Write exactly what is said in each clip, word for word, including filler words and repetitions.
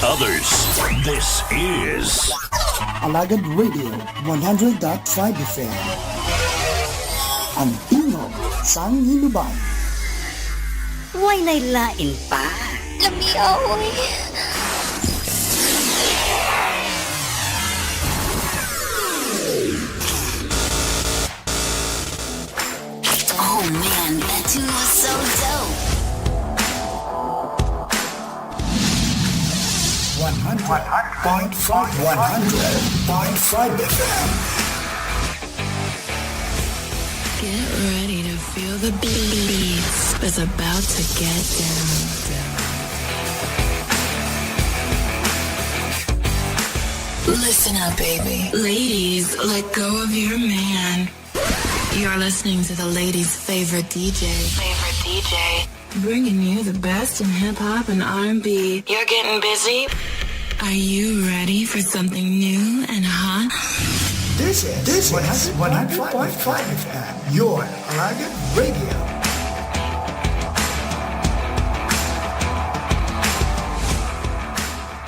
Others. This is Alagad Radio one hundred dot five F M. Ang tingog sang hinubay. Way na'y lain pa. Lamia, oy. Oh man, that tune was so dope. One hundred point five, one hundred point five F M. Get ready to feel the beats. It's about to get down. Listen up, baby. Ladies, let go of your man. You're listening to the ladies' favorite D J. Favorite D J. Bringing you the best in hip hop and R and B. You're getting busy? Are you ready for something new and hot? This is, this is one hundred point five F M, your Alagad Radio.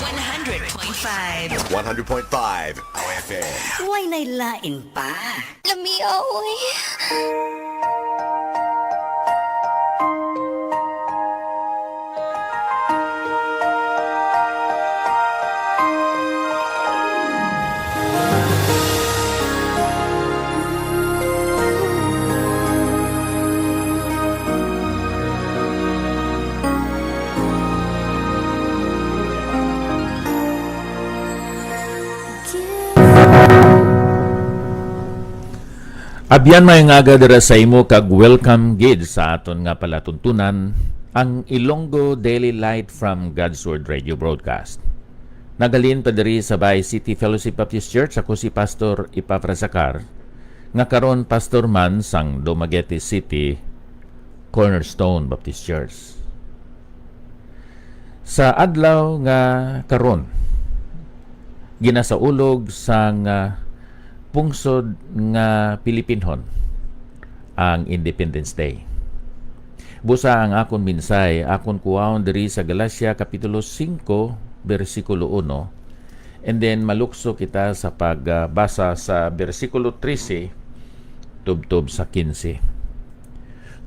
One hundred point five. One hundred point five F M. Way na'y lain pa. Lamia, oy. Abyan, maayong aga dira sa imo, kag welcome gid sa aton nga palatuntunan, ang Ilonggo Daily Light from God's Word Radio Broadcast. Naghalin pa diri sa Bay City Fellowship Baptist Church, ako si Pastor Epafras Acar, nga karon pastor man sang Dumaguete City Cornerstone Baptist Church. Sa adlaw nga karon, ginasaulog sang, ah, pungsod nga Pilipinhon ang Independence Day. Busa ang akon mensahe, akon kuhaon diri sa Galacia Kapitulo singko, bersikulo uno, and then malukso kita sa pagbasa sa bersikulo trese tubtob sa kinse.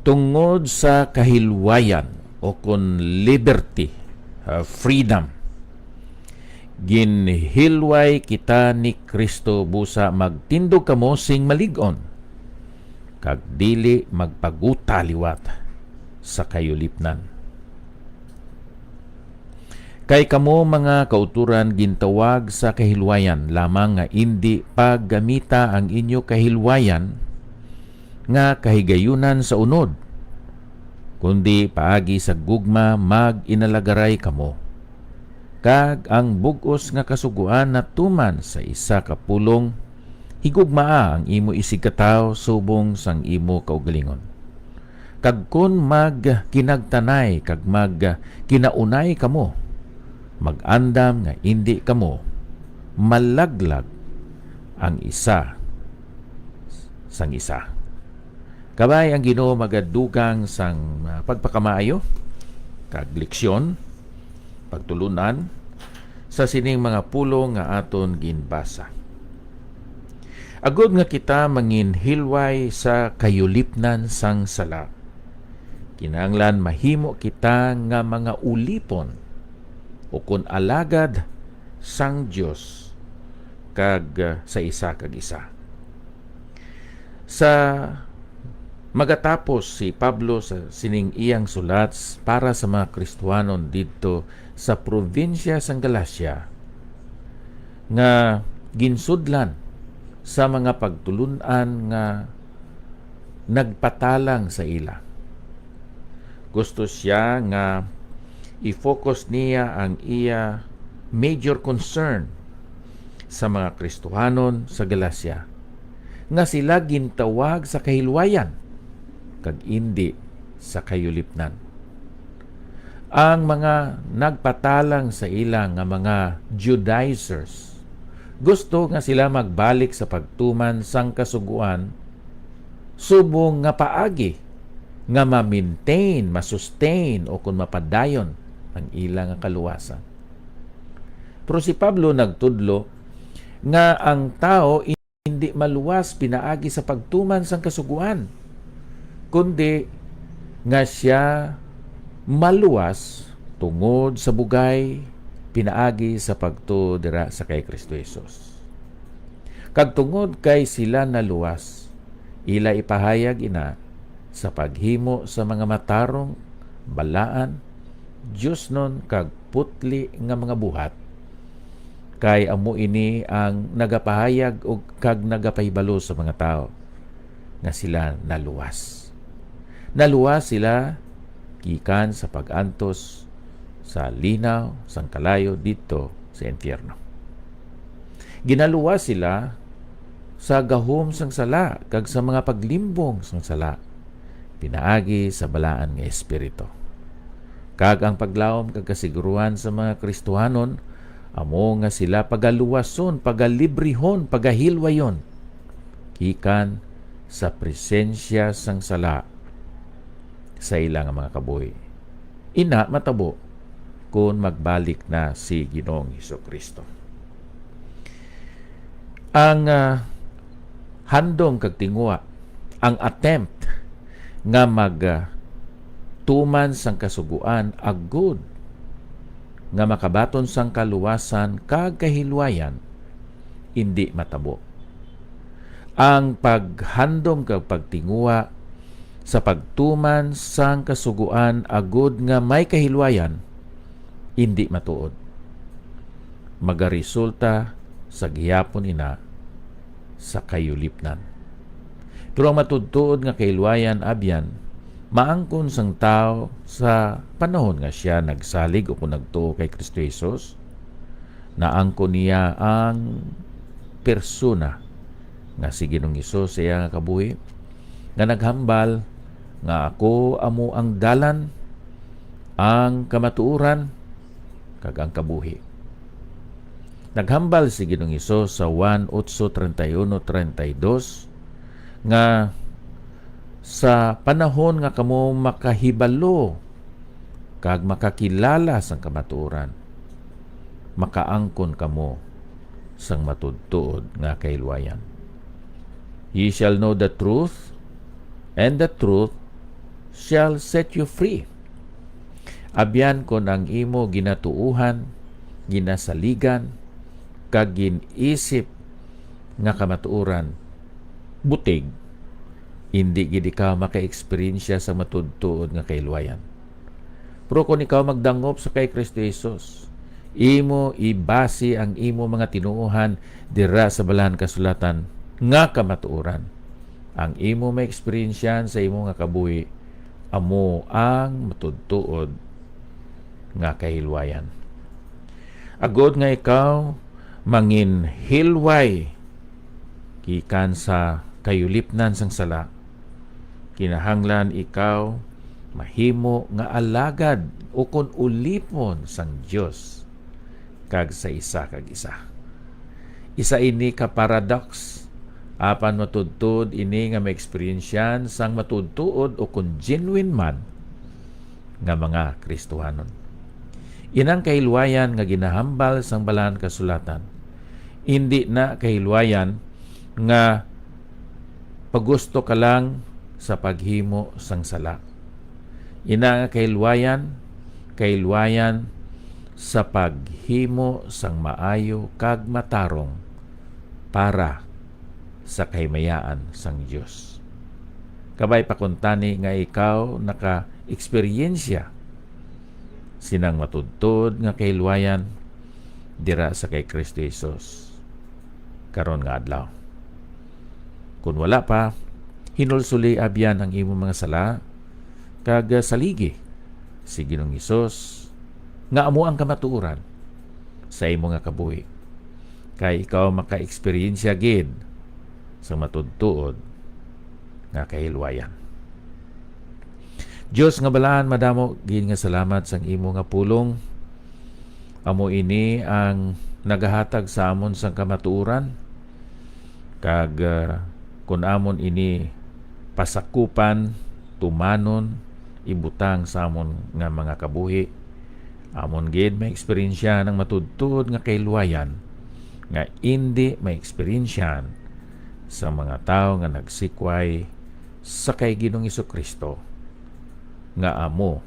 Tungod sa kahilwayan, o kon liberty, ah, freedom, ginhilway kita ni Cristo, busa magtindog kamo sing malig-on, kag dili magpaguta liwat sa kayulipnan. Kay kamo, mga kautoran, gintawag sa kahilwayan lamang nga indi paggamita ang inyo kahilwayan nga kahigayunan sa unod, kundi paagi sa gugma mag-inalagaray kamo, kag ang bug-os nga kasugoan natuman sa isa ka pulong, higugmaa ang imo isigkatawo subong sang imo kaugalingon. Kag kon magkinagtanay kag magkinaunay kamo, mag-andam nga indi kamo malaglag ang isa sang isa. Kabay ang Ginoo magadugang sang, ah, pagpakamaayo kag leksyon, pagtulun-an sa sining mga pulong nga aton ginbasa. Agod nga kita manginhilway sa kayulipnan sang sala, kinahanglan mahimo kita nga mga ulipon, o kon alagad sang Dios, kag, ah, sa isa kag isa. Sa magatapos si Pablo sa sining iyang sulat s-, para sa mga Kristiyanon didto sa probinsya sang Galacia, nga ginsudlan sa mga pagtulun-an nga nagpatalang sa ila. Gusto siya nga i-focus niya ang iya major concern sa mga Kristohanon sa Galacia, nga sila gintawag sa kahilwayan kag indi sa kayulipnan. Ang mga nagpatalang sa ila nga mga Judaizers gusto nga sila magbalik sa pagtuman sang Kasugoan subong nga paagi nga ma-maintain, ma-sustain, o kon mapadayon ang ila nga kaluwasan. Pero si Pablo nagtudlo nga ang tawo hindi maluwas pinaagi sa pagtuman sang Kasugoan, kundi nga sia maluwas tungod sa bugay pinaagi sa pagtuo dira sa kay Kristo Jesus. Kag tungod kay sila naluwas, ila ipahayag ina sa paghimo sa mga matarong, balaan, diosnon, kag putli nga mga buhat, kay amo ini ang nagapahayag ug kag nagapahibalo sa mga tawo nga sila naluwas. Naluwas sila gikan sa pag-antos sa linaw sang kalayo didto sa impyerno. Ginaluwas sila sa gahom sang sala kag sa mga paglimbong sang sala pinaagi sa balaan nga Espiritu. Kag ang paglaom kag kasiguruhan sa mga Kristohanon amo nga sila pagaluwason, pagalibrihon, pagahilwayon gikan sa presensya sang sala sa ila nga mga kabuhi. Ina matabo kon magbalik na si Ginoong Hesus-Kristo. Ang, ah, handom kag tinguha, ang attempt nga mag, ah, tuman sang Kasugoan agud nga makabaton sang kaluwasan kag kahilwayan, indi matabo. Ang paghandom kag pagtinguha sa pagtuman sang Kasugoan agud nga may kahilwayan, indi matuod. Magaresulta sa gihapon ina sa kayulipnan. Pero ang matuodtuod nga kahilwayan, abyan, maangkon sang tawo sa panahon nga sia nagsalig o kon nagtuo kay Kristo Jesus. Naangkon niya ang persona nga si Ginoong Hesus sa iya nga kabuhi, nga naghambal nga, "Ako amo ang dalan, ang kamatuoran, kag ang kabuhi." Naghambal si Ginoong Hesus sa Juan otso treinta y uno, treinta y dos nga, "Sa panahon nga kamo makahibalo kag makakilala sang kamatuoran, makaangkon kamo sang matuodtuod nga kahilwayan. Ye shall know the truth, and the truth shall set you free." Abyan, kon ang imo ginatuohan, ginasaligan, kag gin-isip nga kamatuoran butig, indi gid ikaw maka-eksperyensya sa matuodtuod nga kahilwayan. Pero kon ikaw magdangop sa kay Kristo Jesus, imo ibasi ang imo mga tinuohan dira sa Balahan Kasulatan nga kamatuoran. Ang imo maeksperyensyahan sa imo nga kabuhi amo ang matuodtuod nga kahilwayan. Agod nga ikaw manginhilway gikan sa kayulipnan sang sala, kinahanglan ikaw mahimo nga alagad ukon ulipon sang Dios kag sa isa kag isa. Isa ini ka paradox, apan matuodtuod ini nga maeksperyensyahan sang matuodtuod ukon genuine man nga mga Kristohanon. Inang kahilwayan nga ginahambal sang Balahan Kasulatan, indi na kahilwayan nga pagusto ka lang sa paghimo sang sala. Ina nga kahilwayan, kahilwayan sa paghimo sang maayo kag matarong para sa kahimayaan sang Dios. Kabay pa kuntani nga ikaw naka-eksperyensya sinang matuodtuod nga kahilwayan dira sa kay Kristo Jesus karon nga adlaw. Kon wala pa, hinulsoli abyan ang imo mga sala, kag, ah, saligi si Ginoong Hesus nga amo ang kamatuoran sa imo nga kabuhi, kay ikaw maka-eksperyensya gid sa matuodtuod nga kahilwayan. Dios nga balaan, madamo gid nga salamat sang imo nga pulong. Amo ini ang nagahatag sa amon sang kamatuoran, kag, ah, kun amon ini pasakupan, tumanon, ibutang sa amon nga mga kabuhi, Amon gid maeksperiensyahan ang matuodtuod nga kahilwayan nga indi maeksperiensyahan sa mga tawo nga nagsikway sa kay Ginoong Jesu-Cristo nga amo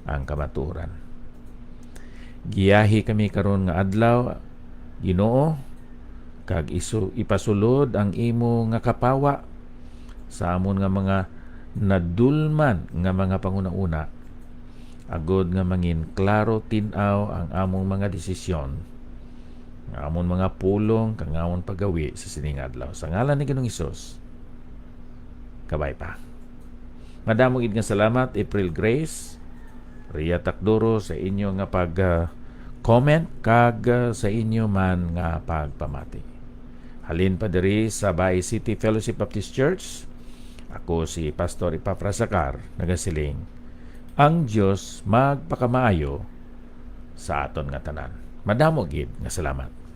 ang kamatuoran. Giyahi kami karon nga adlaw, Ginoo, kag isu-, ipasulod ang imo nga kapawa sa amon nga mga nadulman nga mga panghunahuna, agod nga mangin klaro tin-aw ang among mga desisyon, nga amon mga pulong, kag amon paggawi sa sining adlaw. Sa ngalan ni Ginoong Hesus, kabay pa. Madamo gid nga salamat, April Grace, Ria Takduro, sa inyo nga pag, ah, comment kag, ah, sa inyo man nga pagpamati. Halin pa diri sa Bay City Fellowship Baptist Church, ako si Pastor Epafras Acar, nagasiling, ang Dios magpakamaayo sa aton nga tanan. Madamo gid nga salamat.